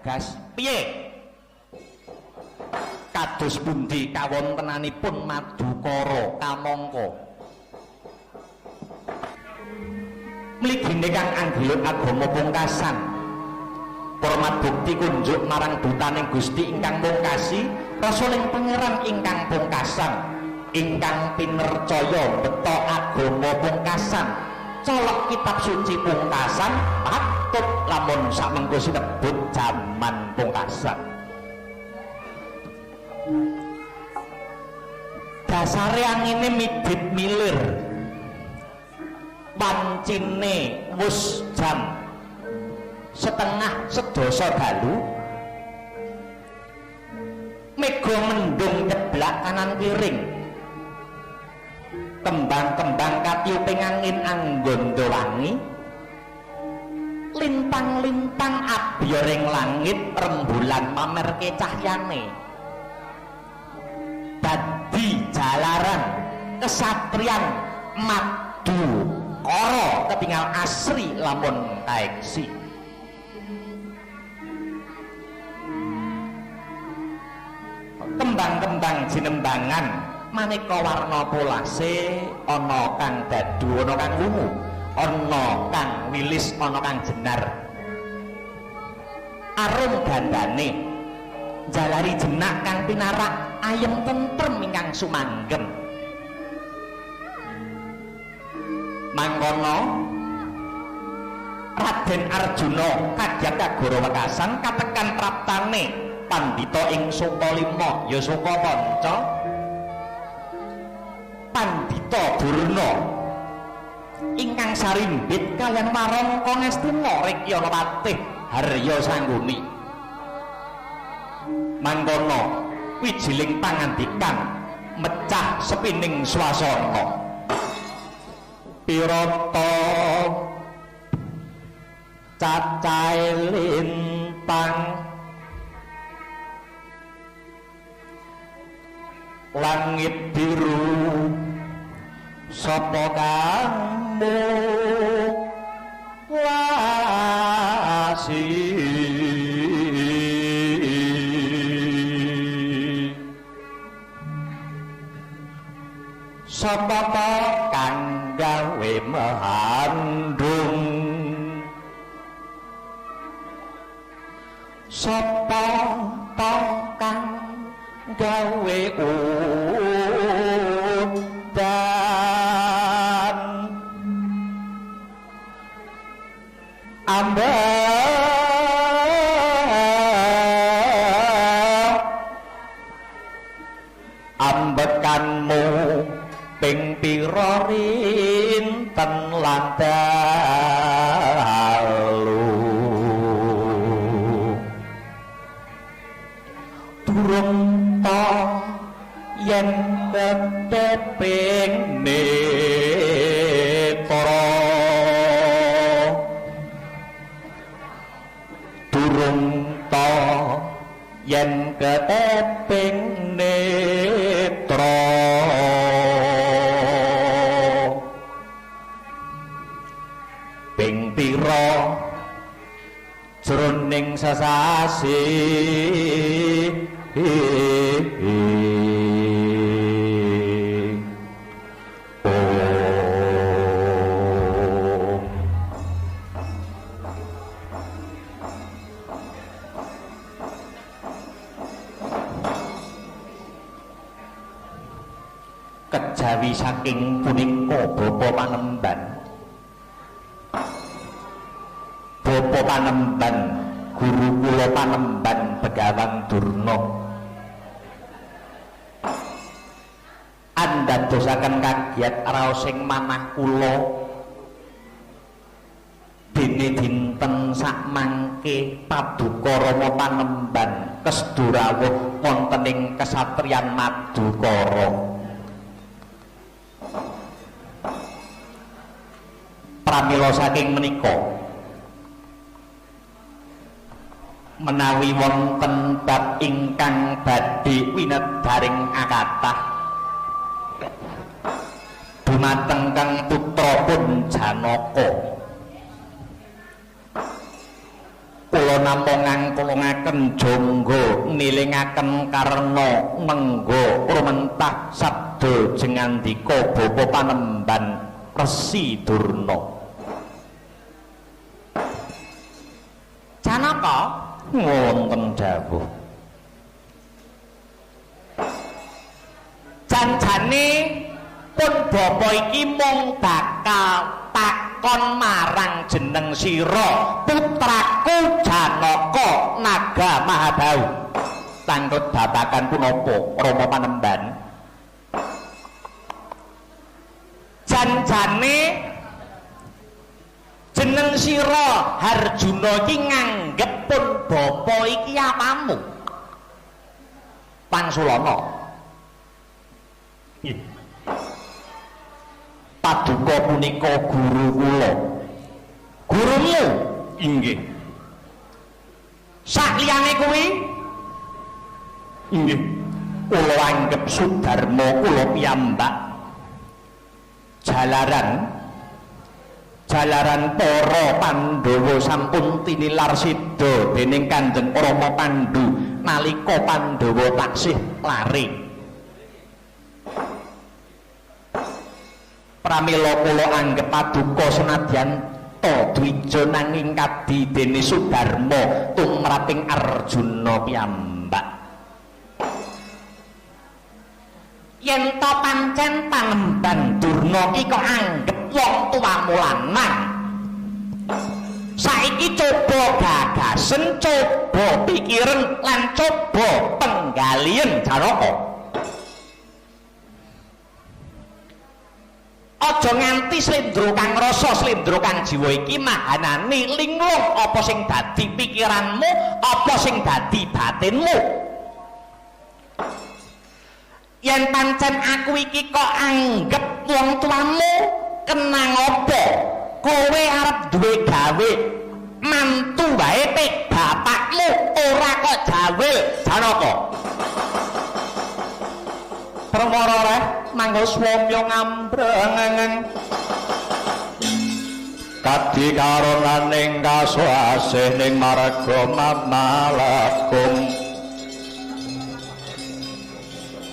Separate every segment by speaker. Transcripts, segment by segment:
Speaker 1: tegas. Piye? Kados pundi kawontenanipun Madukara kamangka? Mligine kang anggelut agama pungkasan. Hormat bukti kunjuk marang dutaning Gusti ingkang mungkasi, rasuling pangeran ingkang pungkasan, ingkang pinercaya beto agama pungkasan, colok kitab suci pungkasan, patut lamun sakmengko sinebut jaman pungkasan. Dasare angine midit milir, pancine wus jam 9:30 dalu, mega mendung ceblak kanan kiring, kembang-kembang katiyuping angin anggondo wangi, lintang-lintang abyoring langit rembulan mamerke cahyane, dadi jalaran kesatrian Madukara ketinggal asri lamun kaeksi. Kembang-kembang jinembangan maneka warna polase, ana kang dadu, ana kang wungu, ana kang wilis, ana kang jenar. Arum gandane jalari jenak kang pinarak ayem tentrem ingkang sumanggem. Mangkono Raden Arjuna kadyat kagara wekasan katekan praptane pandhita ing Sukalima, ya Suka Panca, Pandhita Durna ingkang sarimbit kaliyan Warangka Ngastina Rekyana Patih Harya Sangguni. Mangkono wijiling pangandikan mecah sepining swasana. Pirata cacahe lintang langit biru, sapa kamu lasi? Sapa ta kang gawe mehandung? Sapa ta kang gawe udan? Ambekanmu ping pira rinten lan dalu, durung ta yen keteping netra, durung ta yen keteping netra, ping pira jroning sesasi. Kejawi saking punika Bapa Panemban, Bapa Panemban guru kula Panemban Begawan Durna andadosaken kagiat raosing manah kula dene dinten sakmangke paduka Rama Panemban kesdu rawuh wonten ing kesatriyan Madukara. Pramila saking menika menawi wonten bab ingkang badhe winedaring akatah dumateng kang putra pun Janaka, kula namung ngangkulungaken Nilingaken jangga, nilingaken karna nengga rumentah sabda jengandika bapa panemban Resi Durna. Janaka wonten dawuh. Janjane pun bapa iki mung bakal takon marang jeneng sira putraku Janaka Naga Mahabau. Tangkut babakan punapa Rama Panemban? Janjane jeneng sira Harjuna iki nganggep pun bapa iki apamu? Pangsulana. Paduka punika guru kula. Gurumu? Inggih. Sakliyane kuwi? Inggih. Kula anggep Sudarma kula piyambak. Jalaran para Pandhawa sampun tinilar sida dening Kanjeng Rama Pandu nalika Pandhawa taksih lare. Pramila kula anggep paduka senadyan ta dwija nanging kadi dene Sudarma tumraping Arjuna piyambak. Yen ta pancen panemban Durna ki kok anggep wong tuamu lanang, saiki coba gagasen, coba pikiren lan coba penggalian Janaka. Aja nganti slendro kang rasa, slendro kang jiwa iki mahanani linglung apa sing dadi pikiranmu, apa sing dadi batinmu. Yen pancen aku iki kok anggep wong tuamu, kenang apa kowe arep duwe gawe mantu wae pek bapakmu ora kok jawil Janaka. Perwara reh manggul swamya ngambreng
Speaker 2: kadi karonaning kasuasih ning marga mamalakum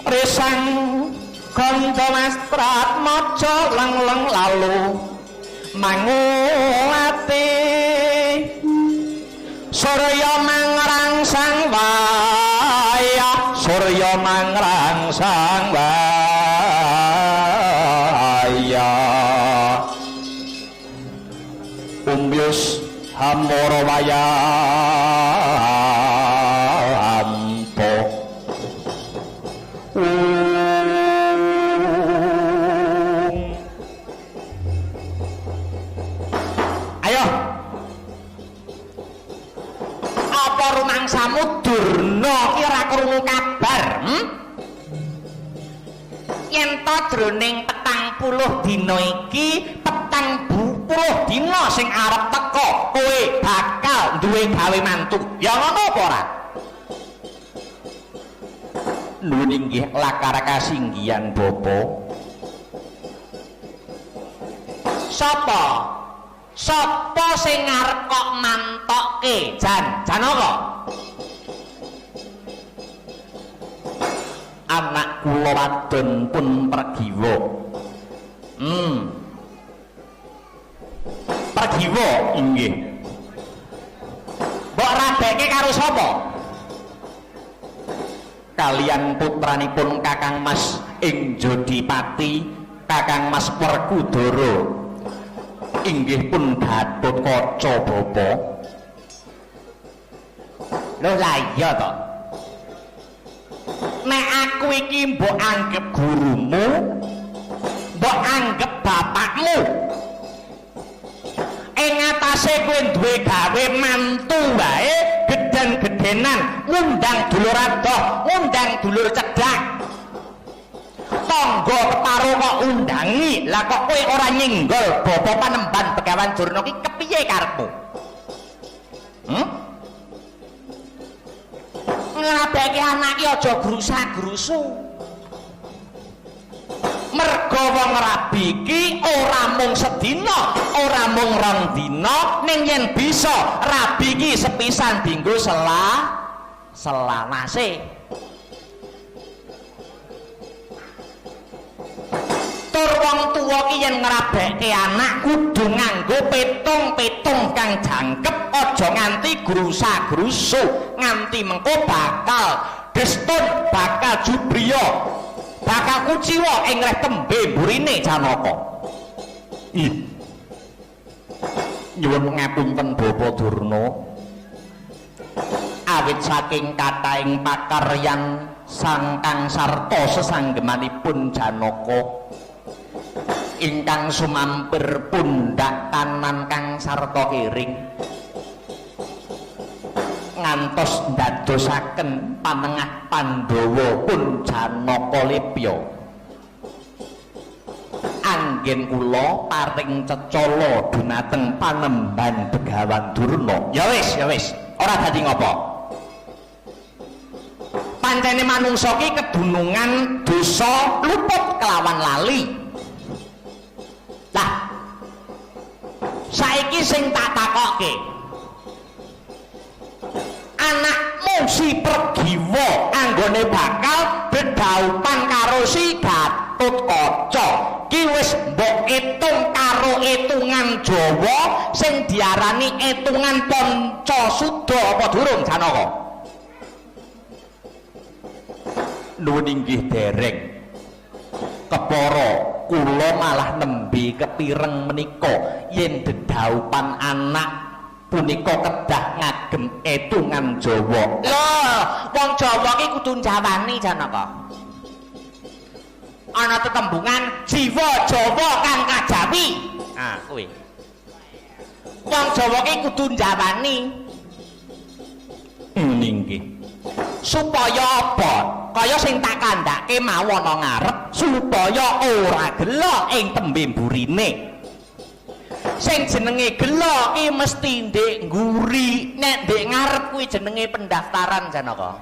Speaker 1: risang kanca mastrat maca leng-leng lalu manguwati surya mangrangsang wayah,
Speaker 2: surya mangrangsang wayah umyus hamara wayanto.
Speaker 1: Ayo, apa rumangsamu Durna ki ora krungu kabar? Yen ta jroning 40 dina iki, 40 dina sing arep teka kowe bakal duwe gawe mantu. Ya ngono apa ora? Nuwun inggih lakar kasinggihan bapa. Sapa? Sapa sing arep kok mantokke? Jan, Janaka.
Speaker 2: Anak kula wadon pun Pragiwa. Pragiwa inggih.
Speaker 1: Mbok rabeke karo sapa?
Speaker 2: Kalian putranipun Kakang Mas Injodipati, Kakang Mas Werkudara. Inggih pun Gatotkaca bapa.
Speaker 1: Lho lah iya to. Nek aku iki mbok anggep gurumu, mbok anggep bapakmu. Ing atase kowe duwe gawe mantu wae, geden-gedenan, ngundang dulur adoh, ngundang dulur cedhak. Tangga keparo kok undangi, lah kok kowe ora nyinggol bapa panemban Begawan Durna ki kepiye karepmu? Ngrabeke anak ki aja grusa-grusu. Mergo Mergo wong rabi iki ora mung sedina, ora mung rong dina, ning yen bisa rabi iki sepisan dinggo selawase. Tur wong tuwa ki yen ngrabekke anak kudu nganggo petung-petung kang jangkep, aja nganti grusa-grusu, nganti mengko bakal destun, bakal jubriya, bakal kuciwa ing reh tembe mburine Janaka.
Speaker 2: Ih. Nyuwun ngapunten Bapak Durna.
Speaker 1: Awit saking kathahing pakaryan sang kang sarta sesanggemanipun Janaka ingkang sumampir pundak kanan kang sarta kiring ngantos ndadosaken panengah Pandhawa pun Janaka Lebya. Anggen kula paring cecala dumateng panemban Begawan Durna. Ya wis, ya wis, ora dadi ngopo. Pancene manungsa ki kedunungan dosa luput kelawan lali. Lah, saiki sing tak takokke, anakmu si Pregiwa anggone bakal bedhaupan karo si Gatotkaca ki wis mbok etung karo etungan Jawa sing diarani etungan Pancasuda apa durung Janaka?
Speaker 2: Nuwun inggih dereng. Kepara kula malah nembe kepireng menika yen dedhaupan anak punika kedah ngagem etungan Jawa.
Speaker 1: Lho, wong Jawa ki kudu njawani Janaka. Ana tetembungan jiwa Jawa kang kajawi. Ah, kuwi. Wong Jawa ki kudu njawani.
Speaker 2: Inggih.
Speaker 1: Supaya apa? Kaya sing tak kandhake mau ana ngarep supaya ora gelo ing tembe mburine. Sing jenenge gelo ki mesti ndek ngguri, nek ndek ngarep kuwi jenenge pendaftaran Janaka.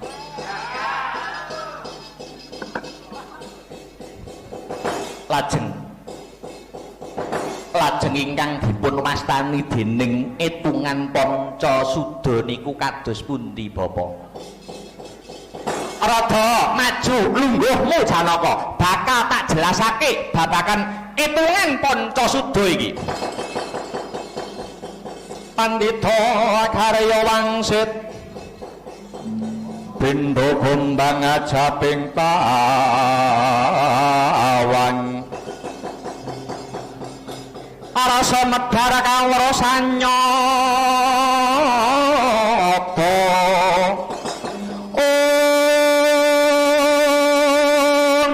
Speaker 2: Lajeng ingkang dipun wastani dening etungan Pancasuda niku kados pundi Bapak?
Speaker 1: Rada maju lungguhmu Janaka, bakal tak jelasake babagan etungan Pancasuda iki.
Speaker 2: Pandita karya wangsit bendho gombang ajaping tawang
Speaker 1: rasa medhar kawruh sanyata.
Speaker 2: Om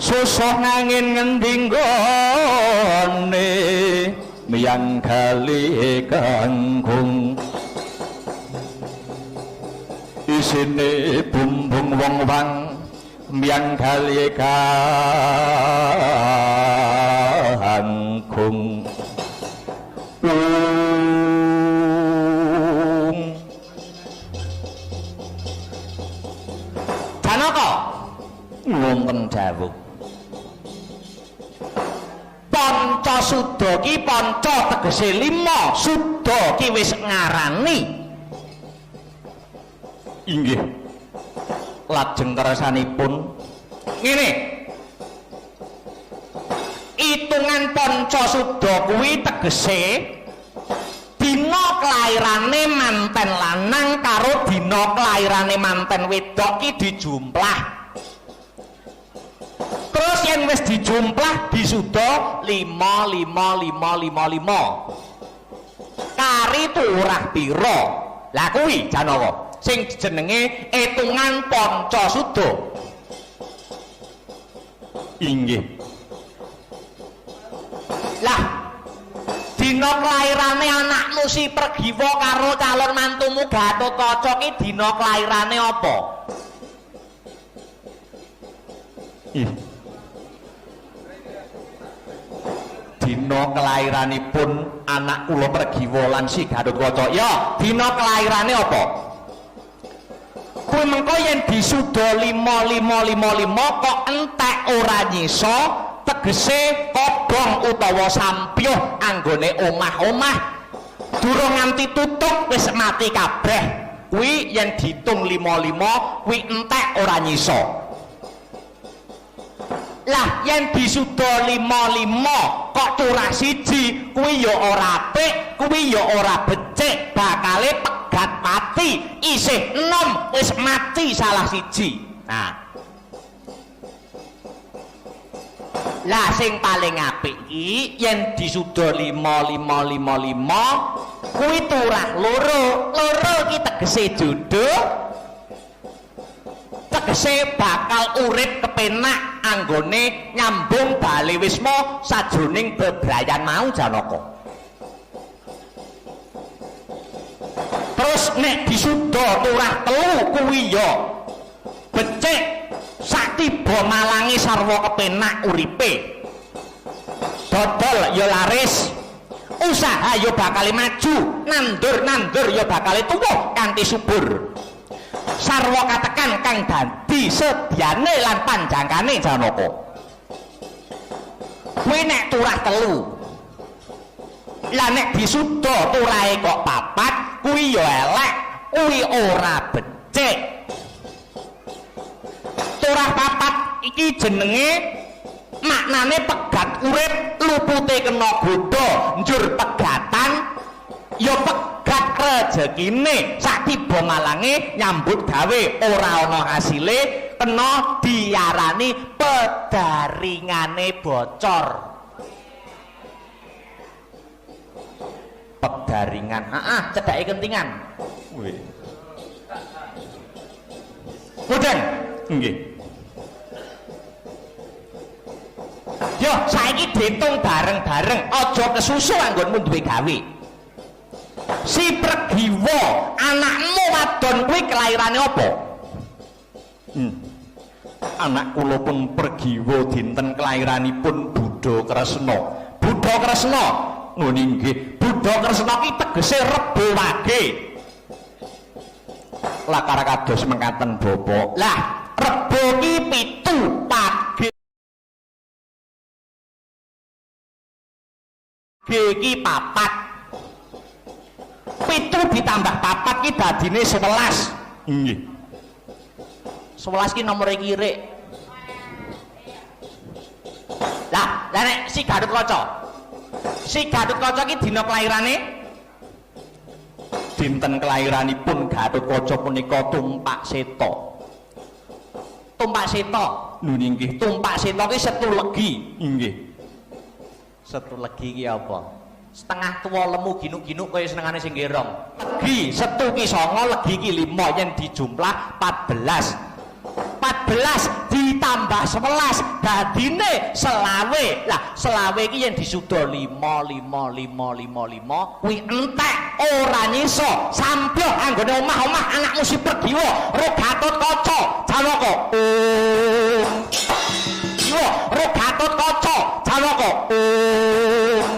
Speaker 2: susuh ngangin ngendi nggone miyang gali kangkung isine bumbung wong wang miyang gali kangkung.
Speaker 1: Janaka
Speaker 2: wonten dawuh
Speaker 1: Pancasuda ki panca tegese lima, suda ki wis ngarani.
Speaker 2: Inggih. Lajeng kersanipun
Speaker 1: ngene. Hitungan Pancasuda kuwi tegese dina kelairane manten lanang karo dina kelairane manten wedok ki dijumplah. Terus yen wis dijumplah disuda 5 5 5 5 5. Kari turah pira? Lah kuwi Janaka sing jenenge etungan Pancasuda.
Speaker 2: Inggih.
Speaker 1: Lah dina kelairane anakmu si Pregiwa karo calon mantumu Gatotkaca ki dina kelairane apa?
Speaker 2: Ih. Dina kelairanipun anak kula Pregiwa lan si Gatotkaca.
Speaker 1: Ya, dina kelairane apa? Kuwi mengko yen disuda 5 5 5 5 kok entek ora nyisa, tegese kobong utawa sampyuh anggone omah-omah durung nganti tutuk wis mati kabeh. Kuwi yen diitung 5 5 kuwi entek ora nyisa. Lah yen disuda 5 5 kok turah siji, kuwi ya ora apik, kuwi ya ora becik, bakale pegat mati. Isih enom wis mati salah siji. Nah, lah sing paling apik iki yen disuda 5 5 5 5 kuwi turah loro. Loro iki tegese jodoh, tegese bakal urip kepenak anggone nyambung bali wisma sajroning bebrayan mau Janaka. Terus nek disuda turah telu kuwi ya becik, sak tiba malange sarwa kepenak uripe, dodol ya laris, usaha ya bakal maju, nandur-nandur ya bakal tuwuh kanthi subur, sarwa katekan kang dadi sedyane lan panjangkane Janaka. Kuwi nek turah telu. Lah nek disuda turahe kok papat kuwi ya elek, kuwi ora becik. Turah papat iki jenenge maknane pegat urip, lupute kena godha njur pegatan ya pegat rejekine, sak tiba malange nyambut gawe ora ana hasile, kena diarani pedaringane bocor. Pedaringan, heeh, cedhake kentingan.
Speaker 2: Nggih.
Speaker 1: Mudeng?
Speaker 2: Nggih.
Speaker 1: Yo saiki diitung bareng-bareng, aja kesusu anggonmu duwe gawe. Si Pregiwa, anakmu wadon kuwi kelairane apa?
Speaker 2: Anak kula pun Pregiwa dinten kelairanipun Buddha Kresna.
Speaker 1: Buddha Kresna?
Speaker 2: Ngene nggih.
Speaker 1: Buddha Kresna ki tegese Rebo Wage.
Speaker 2: Lakar kados mekaten Bapak.
Speaker 1: Lah, Rebo ki 7, Wage ki 4. 7 ditambah 4 ki dadine 11.
Speaker 2: Nggih.
Speaker 1: 11 ki nomore kirik. Lah, lah nek si Gatotkaca. Si Gatotkaca ki dina kelairane?
Speaker 2: Dinten kelairanipun Gatotkaca punika Tumpak Seta.
Speaker 1: Tumpak Seta.
Speaker 2: Lho nggih.
Speaker 1: Tumpak Seta ki Setu Legi.
Speaker 2: Nggih.
Speaker 1: Setu Legi ki apa? Setengah tua lemu ginuk-ginuk kaya senengane sing gerong. Legi, setu ki 9, legi ki 5, yen dijumlah 14. 14 ditambah 11 dadine selawe. Lah selawe ki yen disuda 5 5 5 5 5 kuwi entek ora nyisa. Sampyoh anggone omah-omah anakmu si Pregiwa ro Gatotkaca Janaka. Om. Giwa ro Gatotkaca Janaka. Om.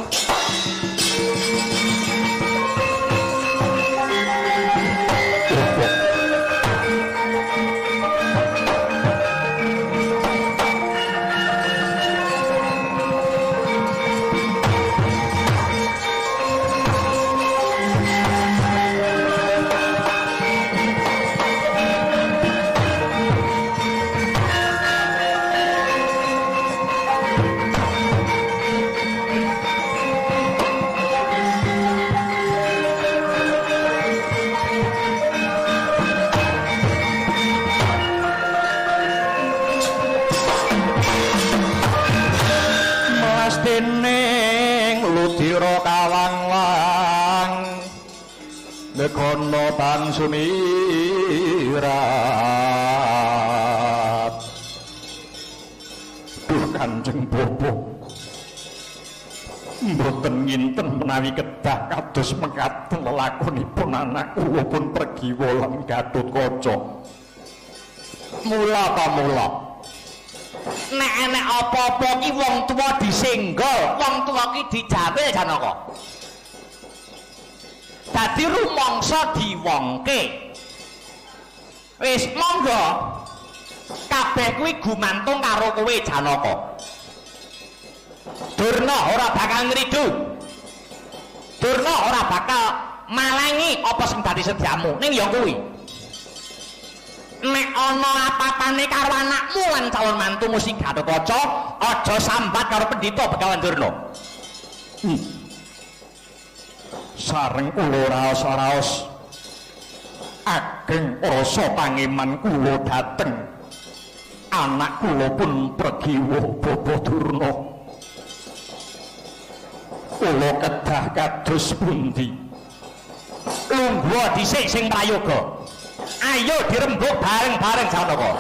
Speaker 2: Dening ludira kawang-wang lekono bang sumirat. Duh Kanjeng Bapak, mboten nginten menawi kedah kados mekaten lelakonipun anak kula pun Pregiwa lan Gatotkaca.
Speaker 1: Mula ta mula nek enek apa-apa ki wong tuwa disenggol, wong tuwa ki dijawil Janaka. Dadi rumangsa diwongke. Wis monggo. Kabeh kuwi gumantung karo kowe Janaka. Durna ora bakal ngridu. Durna ora bakal malangi apa sing dadi sedyamu. Ning ya kuwi. Nek ana apa-apane karo anakmu lan calon mantumu si Gatotkaca, aja sambat karo pendhita Begawan Durna.
Speaker 2: Sareng kula raos-raos ageng rasa pangeman kula dhateng anak kula pun Pregiwa Bapa Durna. Kula kedah kados pundi?
Speaker 1: Lungguh dhisik sing prayoga. Ayo dirembug bareng-bareng Janaka.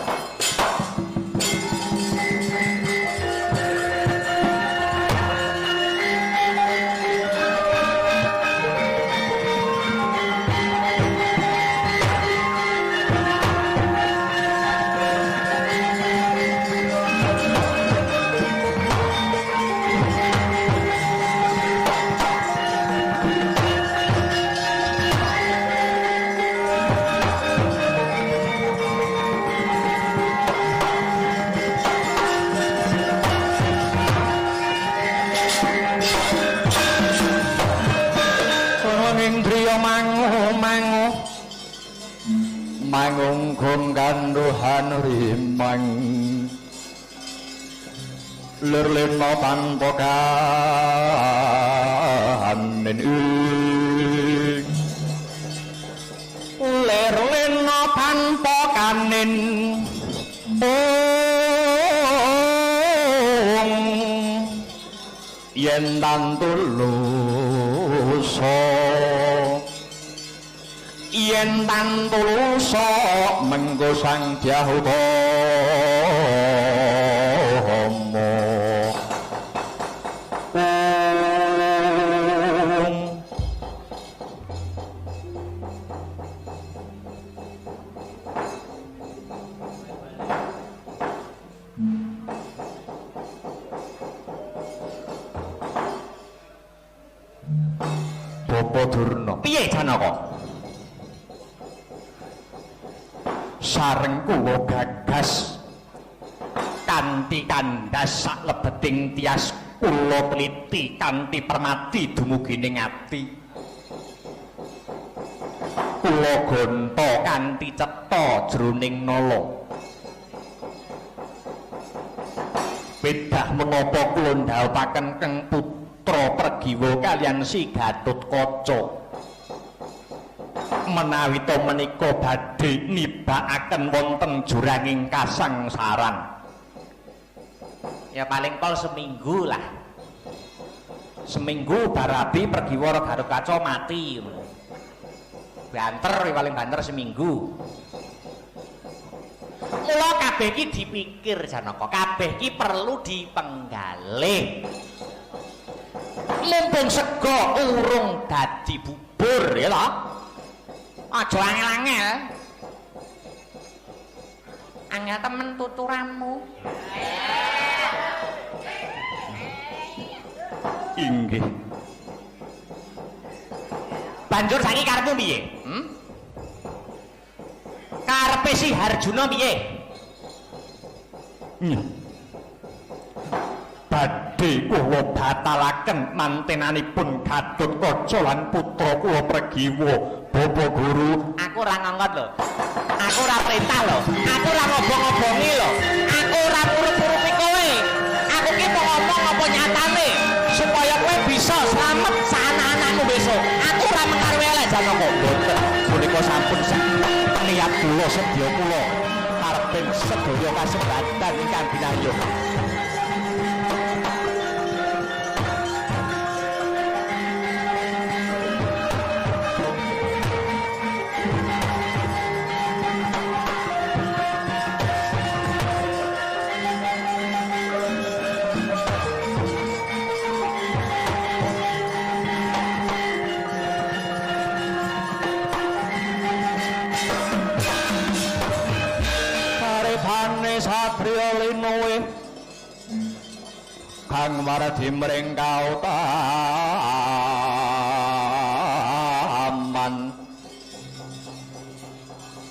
Speaker 2: Mangungkung ganduhan rimang lir lena tanpa kanin lir lena tanpa kanin yen tan tulusa yen tan tulusa mengko Sang Dyah Utama. Bapa Durna.
Speaker 1: Piye Janaka?
Speaker 2: Sareng kula gagas
Speaker 1: kanthi kandhas saklebeting tias kula teliti kanthi permati dumugining ati. Kula gonta kanthi cetha jroning nala. Bedah menapa kula ndhawuhaken keng putra Pregiwa kaliyan si Gatotkaca. Menawi to menika badhe nibakaken wonten juranging kasangsaran. Ya paling pol seminggu lah. Seminggu barabi Pregiwa Gatotkaca mati. Banter paling banter seminggu. Mula kabeh iki dipikir Janaka, kabeh iki perlu dipenggalih. Mumpung sega urung dadi bubur ya toh. Aja angel-angel. Angel temen tuturanmu.
Speaker 2: Inggih.
Speaker 1: Banjur saiki karepmu piye? Karepe si Harjuna piye?
Speaker 2: Badhe kula batalaken mantenanipun Gatotkaca lan putra kula Pregiwa. Bapak Guru,
Speaker 1: aku ora ngangkat lho. Aku ora perintah lho. Aku ora ngobong-ngobongi lho. Aku ora murup-murupi kowe. Aku ki mau ngomong apa nyatane supaya kowe bisa slamet sak anak-anakmu besok. Aku ora mengkar elek Janaka.
Speaker 2: Mboten, punika sampun niat kula sedya kula karepen sedaya kasembatan ingkang binayuh. Satriya linuwe kang maradi mring kautaman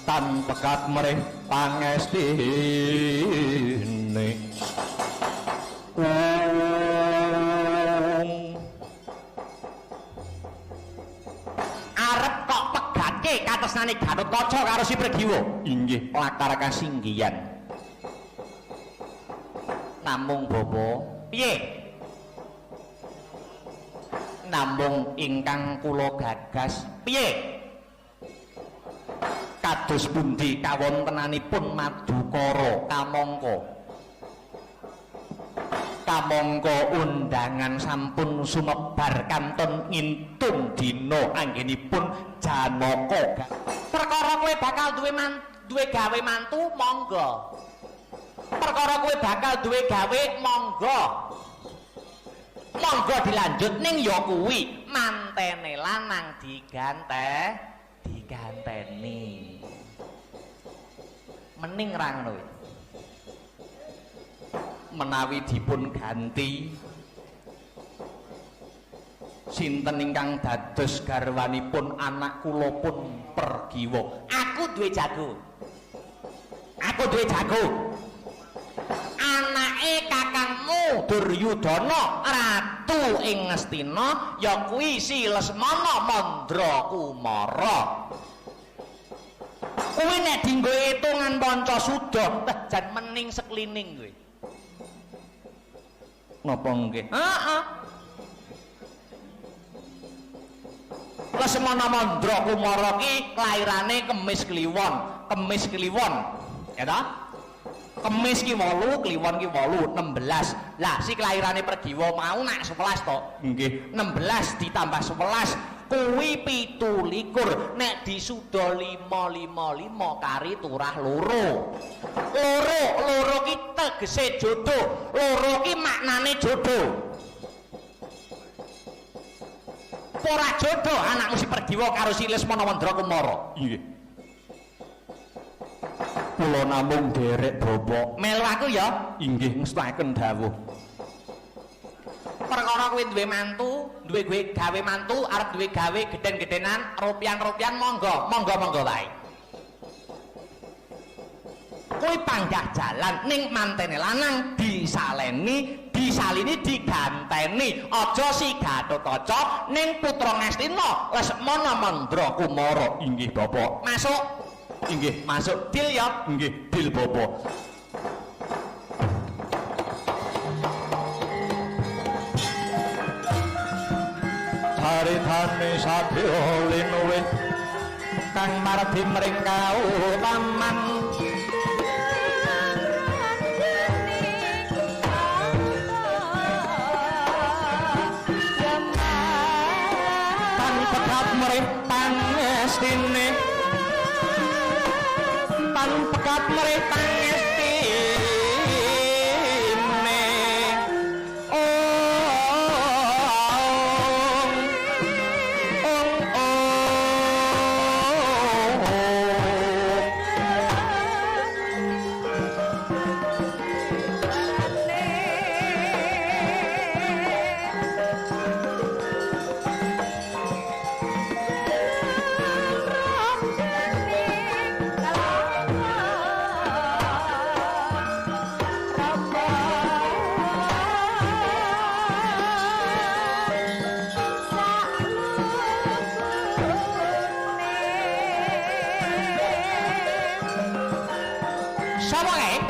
Speaker 2: Tan pekat mrih pangestine.
Speaker 1: Arep kok pegatke katresnane Gatotkaca karo si Pregiwa.
Speaker 2: Inggih
Speaker 1: lakar kasinggihan. Namung bapa, piye? Namung ingkang kula gagas, piye? Kados pundi kawontenanipun Madukara kamangka? Kamangka undangan sampun sumebar kantun ngintung dina anggenipun Janaka. Perkara kowe bakal duwe gawe mantu monggo. Perkara kowe bakal duwe gawe monggo. Monggo dilanjut ning ya kuwi mantene lanang diganteni. Mening ra ngono kuwi.
Speaker 2: Menawi dipun ganti sinten ingkang dados garwanipun anak kula pun Pergiwa.
Speaker 1: Aku duwe jago. Aku duwe jago. Anake kakangmu Duryudana ratu ing Ngastina ya kuwi si Lesmana Mandra Kumara. Kuwi nek dienggo hitungan Pancasuda, jan mening seklining kuwi.
Speaker 2: Napa nggih?
Speaker 1: Heeh. Lesmana Mandra Kumara ki kelairane Kemis Kliwon, Kemis Kliwon. Ya ta? Kemis ki 8, Kliwon ki 8, 16. Lah si kelairane Pregiwa mau nak 11 to.
Speaker 2: Nggih.
Speaker 1: 16 ditambah 11 kuwi 27. Nek disuda 5 5 5 kari turah loro. Loro, loro ki tegese jodoh. Loro ki maknane jodoh. Ora jodoh anakmu si Pregiwa karo si Lesmana Mandra Kumara.
Speaker 2: Nggih. Kula namung nderek bapak.
Speaker 1: Melu aku ya.
Speaker 2: Inggih ngestaken dawuh.
Speaker 1: Perkara kowe duwe mantu, duwe gue gawe mantu, arep duwe gawe gedhen-gedhenan, rupian-rupian monggo, monggo-monggo wae. Kowe panggah jalan ning mantene lanang disaleni, disalini diganteni. Aja si Gatotkaca ning putra Ngastina Lesmana Mandra Kumara.
Speaker 2: Inggih bapak.
Speaker 1: Masuk.
Speaker 2: Inggih
Speaker 1: masuk deal ya.
Speaker 2: Inggih deal bapak. Caritane sadya linuwih
Speaker 1: kang mardi mring kautaman.
Speaker 2: Tan pekat mring pangestine.
Speaker 1: Tan pekat mring pangestine. Ong ong ong. Sapa kae?